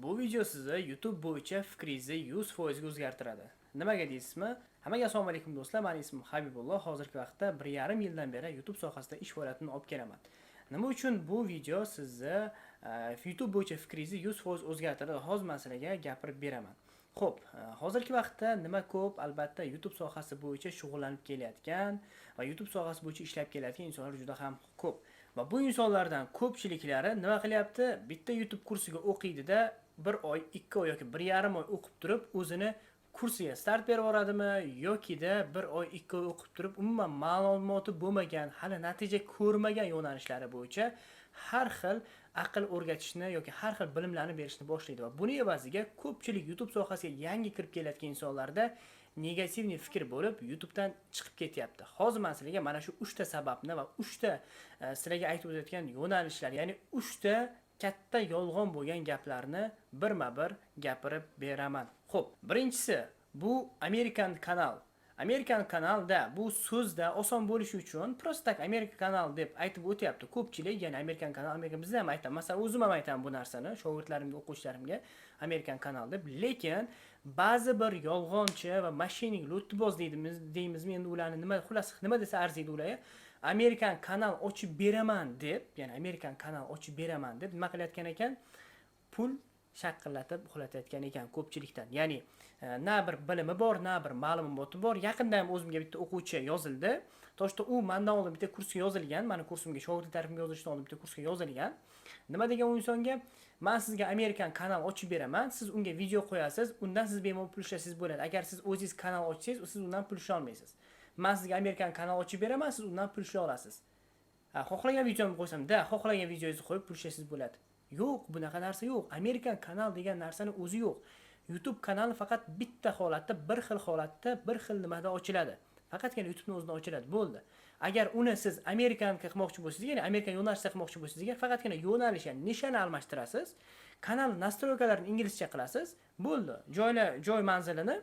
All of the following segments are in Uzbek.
Bu video sizni YouTube bo'yicha fikringizni 100% ga o'zgartiradi. Nimaga deysizmi? Hammaga assalomu alaykum, do'stlar. Meni ismim Habibulloh. Hozirgi vaqtda 1,5 yildan beri YouTube sohasida ish faoliyatini olib kelaman. Nima uchun bu video sizni YouTube bo'yicha fikringizni 100% o'zgartiradi? Hozir men sizlarga gapirib beraman. Xo'p, hozirgi vaqtda nima ko'p? Albatta, YouTube sohasi bo'yicha shug'ullanib kelayotgan va YouTube sohasi bo'yicha ishlab kelayotgan insonlar juda ham ko'p. Va bu insonlardan ko'pchiliklari nima qilyapti? Bitta YouTube kursiga o'qiydida, bir oy, 2 oy yoki 1,5 oy o'qib turib, o'zini kursiga start berib yuboradimi yokida bir oy, 2 oy o'qib turib, umuman ma'lumoti bo'lmagan, hali natija ko'rmagan yo'nalishlari bo'yicha har xil aql o'rgatishni yoki har xil bilimlarni berishni boshlaydi va buni evaziga ko'pchilik YouTube sohasiga yangi kirib kelayotgan insonlarda негативный fikr bo'lib, YouTubedan chiqib ketyapti. Hozir men sizlarga mana shu 3 ta sababni va 3 ta sizlarga aytib o'tayotgan yo'nalishlar, ya'ni 3 ta katta yolg'on bo'lgan gaplarni birma-bir gapirib beraman. Xo'p, birinchisi bu Amerikan kanal. Amerikan kanalda bu so'zda oson bo'lishi uchun просто так Amerika kanal deb aytib o'tyapti ko'pchilik, ya'ni Amerikan kanal, Amerika bizda ham aytaman. Masalan, o'zim ham aytaman bu narsani shogirdlarimga, o'quvchilarimga Amerikan kanal deb. Lekin ba'zi bir yolg'onchi va мошенник, lo'ttiboz deymizmi endi ularni, nima, xullas, nima desa arziydi ularga. Amerikan kanal ochib beraman deb, ya'ni Amerikan kanal ochib beraman deb nima qilayotgan ekan? Pul shaqillatib uxlatayotgan ekan ko'pchilikdan. Ya'ni na bir bilimi bor, na bir ma'lumoti bor. Yaqinda ham o'zimga bitta o'quvchi yozildi. То что u mandan oldin bitta kursga yozilgan, mani kursimga, shogird tarafimga yozilishdan oldin bitta kursga yozilgan. Nima degan u insonga? "Men sizga Amerikan kanal ochib beraman, siz unga video qo'yasiz, undan siz bemalol pul ishlasangiz bo'ladi. Agar siz o'zingiz kanal ochsangiz, siz undan pul ishlay olmaysiz. Men sizga Amerikan kanal ochib beraman, siz undan pul ishlay olasiz." "Ha, xohlagan videomni qo'ysam, da, xohlagan videongizni qo'yib pul ishlasangiz bo'ladi." Yo'q, bunaqa narsa yo'q. Amerikan kanal degan narsani o'zi yo'q. YouTube kanali faqat bitta holatda, bir xil holatda, bir xil nimada ochiladi. Faqatgina YouTube'ni o'zida ochiladi, bo'ldi. Agar uni siz Amerikanka qilmoqchi bo'lsangiz, ya'ni Amerikan yo'nalishida qilmoqchi bo'lsangiz, agar faqatgina yo'nalish, ya'ni ниша ni almashtirasiz, kanal настройка larini inglizcha qilasiz, bo'ldi. Joylar, joy manzilini,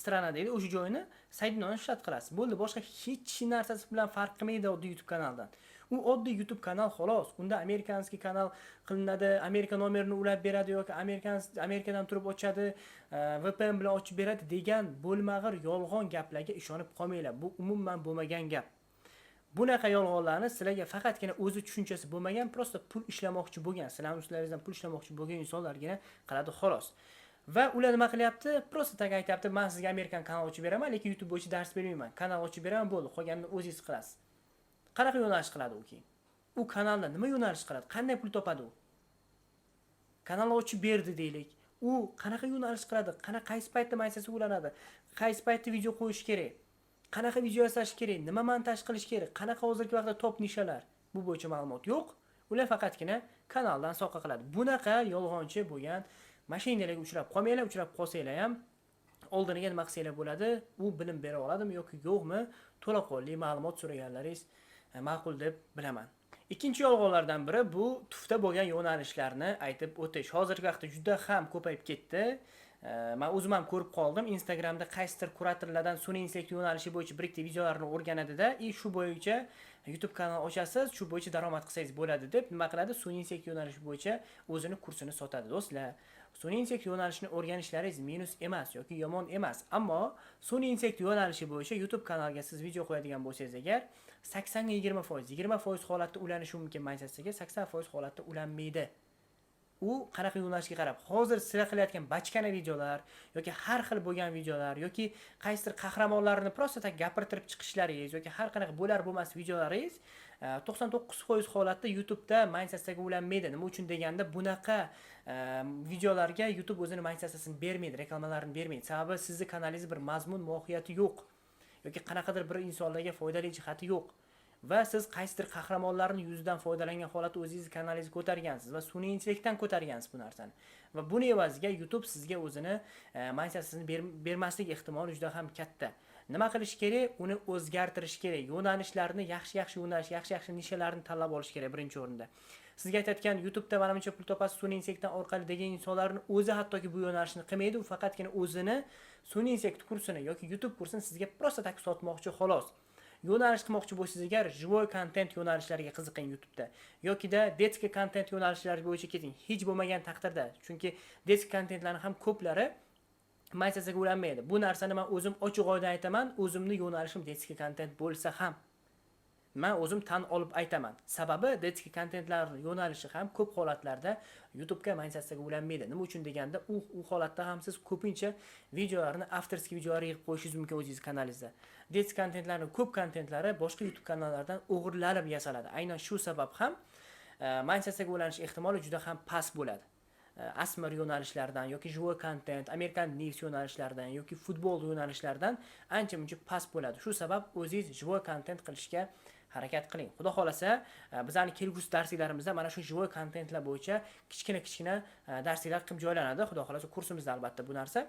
страна deydi, o'sha joyini Соединённый Штат qilasiz. Bo'ldi, boshqa hech narsasi bilan farq qilmaydi oddiy YouTube kanaldan. U oddiy YouTube kanal xolos. Unda американский kanal qilinadi, Amerika nomerini ulab beradi yoki Amerikan Amerikadan turib ochadi, VPN bilan ochib beradi degan bo'lmag'ir yolg'on gaplarga ishonib qolmanglar. Bu umuman bo'lmagan gap. Bunaqa yolg'onlarni sizlarga faqatgina o'zi tushunchasi bo'lmagan, просто pul ishlamoqchi bo'lgan, sizlarning ustlaringizdan pul ishlamoqchi bo'lgan insonlargina qiladi xolos. Va ular nima qilyapti? Просто так aytyapti: "Men sizga Amerikan kanal ochib beraman, lekin YouTube bo'yicha dars bermayman. Kanal ochib beraman, bo'ldi, qolganini o'zingiz qilasiz." Qanaqa yo'nalish qiladi u keyin? U kanalda nima yo'nalish qiladi? Qanday pul topadi u? Kanal ochib berdi deylik. U qanaqa yo'nalish qiladi? Qanaqa, qaysi paytda maysasi ulanadi? Qaysi paytda video qo'yish kerak? Qanaqa video yasash kerak? Nima montaj qilish kerak? Qanaqa hozirgi vaqtda top ниша lar? Bu bo'yicha ma'lumot yo'q. Ular faqatgina kanaldan soqa qiladi. Bunaqa yolg'onchi bo'lgan мошенник larga uchrab qolmanglar, uchrab qolsanglar ham oldiniga nima qilsanglar bo'ladi? U bilim bera oladimi yoki yo'qmi? To'laqonli ma'lumot so'raganlaringiz ma'qul deb bilaman. Ikkinchi yolg'onlardan biri bu tufta bo'lgan yo'nalishlarni aytib o'tish. Hozirgi vaqtda juda ham ko'payib ketdi. Men o'zim ham ko'rib qoldim. Instagramda qaysidir kuratorlardan sun'iy intellekt yo'nalishi bo'yicha bir ikkita videolarni o'rganadida, и shu bo'yicha YouTube kanal ochasiz, shu bo'yicha daromad qilsangiz bo'ladi deb nima qiladi? Sun'iy intellekt yo'nalishi bo'yicha o'zini kursini sotadi, do'stlar. Sun'iy intellekt yo'nalishini o'rganishlaringiz minus emas yoki yomon emas, ammo sun'iy intellekt yo'nalishi bo'yicha YouTube kanalga siz video qo'yadigan bo'lsangiz agar, 80 ga 20%, 20% holatda ulanishi mumkin monetizatsiyaga, 80% holatda ulanmaydi. U qanaqa yo'nalishga qarab, hozir sizlar qilayotgan bachkana videolar yoki har xil bo'lgan videolar yoki qaysidir qahramonlarni просто так gapirtirib chiqishlaringiz yoki har qanaqa bo'lar bo'lmas videolaringiz 99% holatda YouTube'da monetizatsiyaga ulanmaydi. Nima uchun deganda, bunaqa videolarga YouTube o'zini monetizatsiyasini bermaydi, reklamalarini bermaydi. Sababi sizni kanalingizda bir mazmun mohiyati yo'q yoki qanaqadir bir insonlarga foydali jihati yo'q. Va siz qaysidir qahramonlarni yuzidan foydalangan holatda o'zingizni kanalingizni ko'targansiz va sun'iy intellektdan ko'targansiz bu narsani. Va buni evaziga YouTube sizga o'zini monetizatsiyasini bermaslik ehtimoli juda ham katta. Nima qilish kerak? Uni o'zgartirish kerak. Yo'nalishlarni, yaxshi-yaxshi yo'nalish, yaxshi-yaxshi ниша larni tanlab olish kerak birinchi o'rinda. Sizga aytayotgan YouTube'da mana buncha pul topasiz sun'iy intellektdan orqali degan insonlarni o'zi hattoki bu yo'nalishni qilmaydi, u faqatgina o'zini sun'iy intellekt kursini yoki YouTube kursini sizga просто так sotmoqchi xolos. Yo'nalish qilmoqchi bo'lsangiz agar, живой kontent yo'nalishlariga qiziqing YouTube'da yokida детский kontent yo'nalishlari bo'yicha keting, hech bo'lmagan taqdirda, chunki детский kontentlarni ham ko'plari monetizatsiyaga ulanmaydi. Bu narsani man o'zim ochiq oydin aytaman, o'zimni yo'nalishim детский kontent bo'lsa ham man o'zim tan olib aytaman. Sababi, детский kontentlar yo'nalishi ham ko'p holatlarda YouTube'ga monetizatsiyaga ulanmaydi. Nima uchun deganda, u holatda ham siz ko'pincha videolarni, авторский videolar yig'ib qo'yishingiz mumkin o'zingiz kanalingizda. Детский kontentlarni ko'p kontentlari boshqa YouTube kanallaridan o'g'irlanib yasaladi. Aynan shu sabab ham monetizatsiyaga ulanish ehtimoli juda ham past bo'ladi. ASMR yo'nalishlaridan yoki живой kontent, American News yo'nalishlaridan yoki futbol yo'nalishlaridan ancha muncha past bo'ladi. Shu sabab o'zingiz живой kontent qilishga harakat qiling. Xudo xohlasa, bizlarning kelgusi darsliklarimizda mana shu живой kontentlar bo'yicha kichkina-kichkina darsliklar qilib joylanadi. Xudo xohlasa, kursimizda albatta bu narsa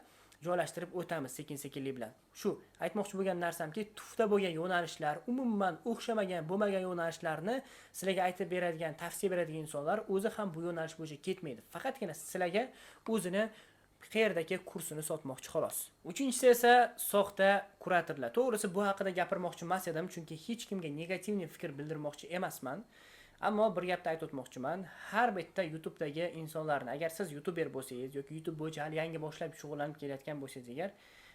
joylashtirib o'tamiz sekin-sekinlik bilan. Shu aytmoqchi bo'lgan narsamki, tufda bo'lgan yo'nalishlar, umuman o'xshamagan, bo'lmagan yo'nalishlarni sizlarga aytib beradigan, tavsiya beradigan insonlar o'zi ham bu yo'nalish bo'yicha ketmaydi. Faqatgina sizlarga o'zini qayerdagi kursini sotmoqchi, xolos. Uchinchisi esa soxta kuratorlar. To'g'risi, bu haqida gapirmoqchi emas edim, chunki hech kimga негативный fikr bildirmoqchi emasman. Ammo bir gapni aytib o'tmoqchiman. Har bitta YouTube'dagi insonlarni, agar siz YouTuber bo'lsangiz yoki YouTube bo'yicha hali yangi boshlab shug'ullanib kelayotgan bo'lsangiz agar,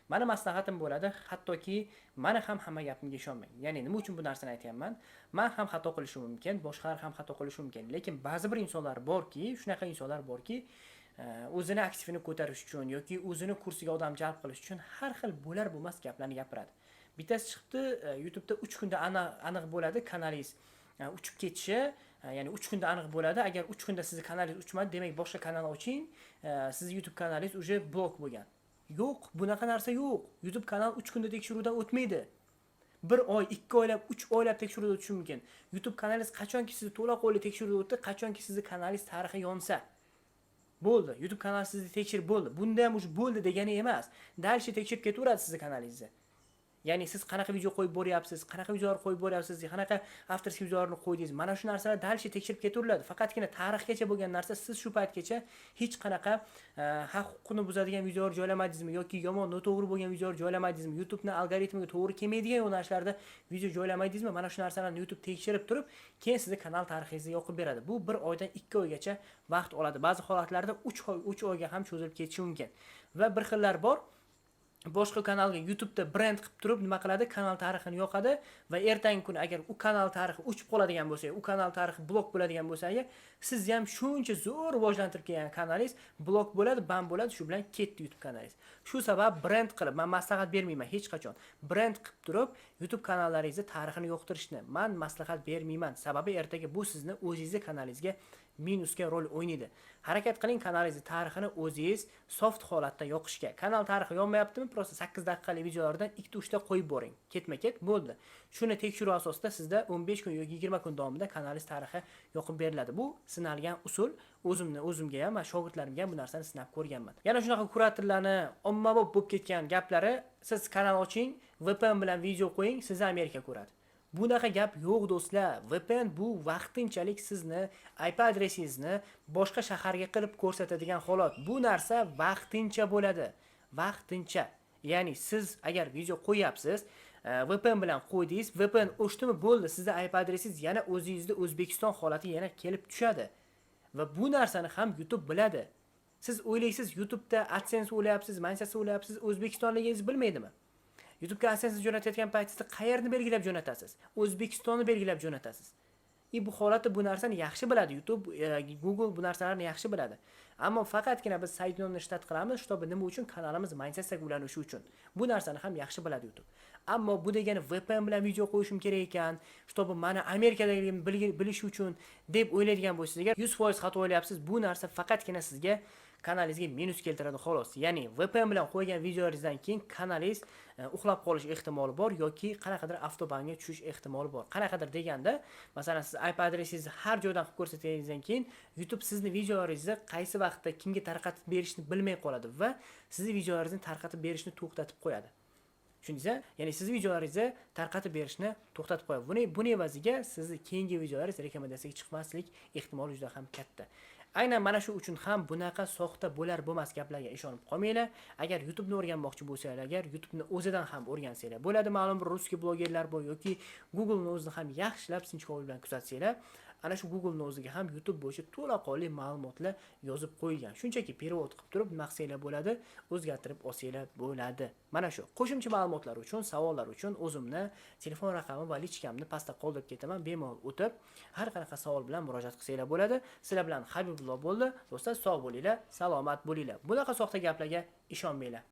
mani maslahatim bo'ladi, hattoki mani ham hamma gapimga ishonmang. Ya'ni nima uchun bu narsani aytyapman? Man ham xato qilishim mumkin, boshqalar ham xato qilishi mumkin, lekin ba'zi bir insonlar borki, shunaqa insonlar borki, o'zini aktivini ko'tarish uchun yoki o'zini kursiga odam jalb qilish uchun har xil bo'lar bo'lmas gaplarni gapiradi. Bittasi chiqibdi, YouTube'da 3 kunda aniq bo'ladi kanalingiz uchib ketishi, ya'ni 3 kunda aniq bo'ladi. Agar 3 kunda sizni kanalingiz uchmadi, demak, boshqa kanal oching, sizni YouTube kanalingiz уже blok bo'lgan. Yo'q, bunaqa narsa yo'q. YouTube kanal 3 kunda tekshiruvdan o'tmaydi. Bir oy, 2 oylab, 3 oylab tekshiruvdan o'tishi mumkin. YouTube kanalingiz qachonki sizni to'la-qo'li tekshiruvdan o'tdi, qachonki sizni kanalingiz tarixi yonsa. Bo'ldi. YouTube kanal sizni tekshirib bo'ldi. Bunda ham уже bo'ldi degani emas. Дальше tekshirib ketaveradi sizni kanalingizni. Ya'ni siz qanaqa video qo'yib boryapsiz, qanaqa videolar qo'yib boryapsiz, qanaqa авторский videolarni qo'ydingiz, mana shu narsalar дальше tekshirib ketaveriladi. Faqatgina tarixgacha bo'lgan narsa, siz shu paytgacha hech qanaqa haq huquqni buzadigan videolar joylamadingizmi yoki yomon, noto'g'ri bo'lgan videolar joylamadingizmi, YouTube'ni algoritmiga to'g'ri kelmaydigan yo'nalishlarda video joylamadingizmi, mana shu narsalarni YouTube tekshirib turib, keyin sizni kanal tarixingizni yoqib beradi. Bu bir oydan 2 oygacha vaqt oladi. Ba'zi holatlarda 3 oy, 3 oyga ham cho'zilib ketishi mumkin. Va bir xillar bor, boshqa kanalga YouTube'da brend qilib turib, nima qiladi? Kanal tarixini yoqadi va ertangi kuni agar u kanal tarixi o'chib qoladigan bo'lsa, u kanal tarixi blok bo'ladigan bo'lsa agar, siz ham shuncha zo'r rivojlantirib kelgan kanalingiz blok bo'ladi, ban bo'ladi, shu bilan ketdi YouTube kanalingiz. Shu sabab brend qilib, men maslahat bermayman hech qachon. Brend qilib turib YouTube kanallaringizni tarixini yoqtirishni men maslahat bermayman. Sababi, ertaga bu sizni o'zingizni kanalingizga minusga rol o'ynaydi. Harakat qiling kanalingizni tarixini o'zingiz soft holatda yoqishga. Kanal tarixi yonmayaptimi? Просто 8 daqiqalik videolardan 2-3 ta qo'yib boring. Ketma-ket bo'ldi. Shuni tekshiruv asosida sizda 15 kun yoki 20 kun davomida kanalingiz tarixi yoqib beriladi. Bu sinalgan usul. O'zimni o'zimga ham va shogirdlarimga ham bu narsani sinab ko'rganman. Yana shunaqa kuratorlarni ommabop bo'lib ketgan gaplari: siz kanal oching, VPN bilan video qo'ying, sizni Amerika ko'radi. Bunaqa gap yo'q, do'stlar. VPN bu vaqtinchalik sizni IP adresingizni boshqa shaharga qilib ko'rsatadigan holat. Bu narsa vaqtincha bo'ladi. Vaqtincha. Ya'ni siz agar video qo'yapsiz, VPN bilan qo'ydingiz, VPN o'chdimi, bo'ldi, sizni IP adresingiz yana o'zingizni O'zbekiston holatiga yana kelib tushadi. Va bu narsani ham YouTube biladi. Siz o'ylaysiz, YouTube'da AdSense o'ylayapsiz, monetizatsiya o'ylayapsiz, O'zbekistonligingizni bilmaydimi? YouTube'ga AdSense jo'natayotgan paytingizda qayerni belgilab jo'natasiz? O'zbekistonni belgilab jo'natasiz. И bu holatda bu narsani yaxshi biladi YouTube, Google bu narsalarni yaxshi biladi. Ammo faqatgina biz Соединённый штат qilamiz, чтобы nima uchun, kanalimiz monetizatsiyaga ulanishi uchun. Bu narsani ham yaxshi biladi YouTube. Ammo bu degani VPN bilan video qo'yishim kerak ekan, чтобы mani Amerikadagiligimni bilish uchun deb o'ylaydigan bo'lsangiz agar, 100% xato o'ylayapsiz. Bu narsa faqatgina sizga, kanalingizga minus keltiradi, xolos. Ya'ni VPN bilan qo'ygan videolaringizdan keyin kanalingiz uxlab qolish ehtimoli bor yoki qanaqadir avtobanga tushish ehtimoli bor. Qanaqadir deganda, masalan, siz IP adresingizni har joydan qilib ko'rsatganingizdan keyin YouTube sizni videolaringizni qaysi vaqtda kimga tarqatib berishni bilmay qoladi va sizni videolaringizni tarqatib berishni to'xtatib qo'yadi. Tushundingiz? Ya'ni sizni videolaringizni tarqatib berishni to'xtatib qo'yadi. Buni evaziga sizni keyingi videolaringiz rekomendatsiyaga chiqmaslik ehtimoli juda ham katta. Aynan mana shu uchun ham bunaqa soxta bo'lar bo'lmas gaplarga ishonib qolmanglar. Agar YouTube'ni o'rganmoqchi bo'lsanglar, agar YouTube'ni o'zidan ham o'rgansanglar bo'ladi. Ma'lum bir русский blogerlar bor yoki Google'ni o'zini ham yaxshilab sinchkovlik bilan kuzatsanglar, ana shu Google'ni o'ziga ham YouTube bo'yicha to'laqonli ma'lumotlar yozib qo'yilgan. Shunchaki перевод qilib turib nima qilsanglar bo'ladi, o'zgartirib olsanglar bo'ladi. Mana shu qo'shimcha ma'lumotlar uchun, savollar uchun o'zimni telefon raqami va личка mni pastda qoldirib ketaman. Bemalol o'tib, har qanaqa savol bilan murojaat qilsanglar bo'ladi. Sizlar bilan Habibullo bo'ldi. Do'stlar, sog' bo'linglar, salomat bo'linglar. Bunaqa soxta gaplarga ishonmanglar.